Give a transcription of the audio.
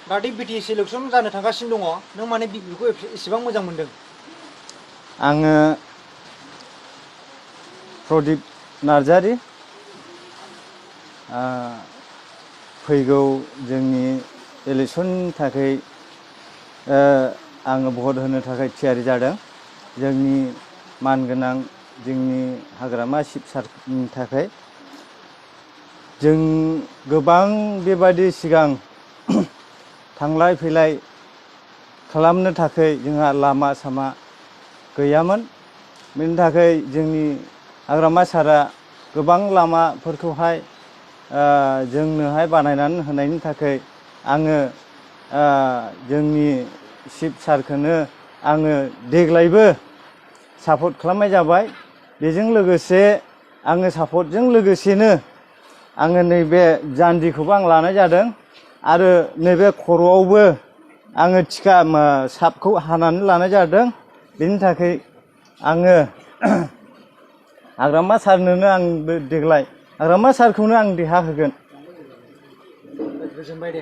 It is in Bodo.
दादि BTS इलेक्सन जानो थांगासिनो दङ नों माने बेखौ एसेबां मोजां मोनदों? आङो प्रदीप नार्जारी फैगौ जोंनि इलेक्सननि थाखाय आङो भट होनो थाखाय थियारि जादों। जोंनि मानगोनां जोंनि हाग्रामा शिब सारनि थाखाय जों गोबां बेबादि सिगां थांलाय फैलाय खालामनो थाखाय जोंहा लामा सामा गैयामोन। बेनि थाखाय जोंनि हाग्रामा सारा गोबां लामाफोरखौहाय जोंनोहाय बानायनानै होनायनि थाखाय आङो जोंनि शिब सारखौनो आङो देग्लायबो सापर्ट खालामनाय जाबाय। बेजों लोगोसे आङो सापर्टजों लोगोसेनो आङो नैबे जानजिखौबो आं लानाय जादों आरो नैबे खर'आवबो आङो टिका सापखौ हानानै लानाय जादों। बेनि थाखाय आङो हाग्रामा सारनोनो आंबो देग्लाय हाग्रामा सारखौनो आं देरहा होगोन। गोजोनबाय दे।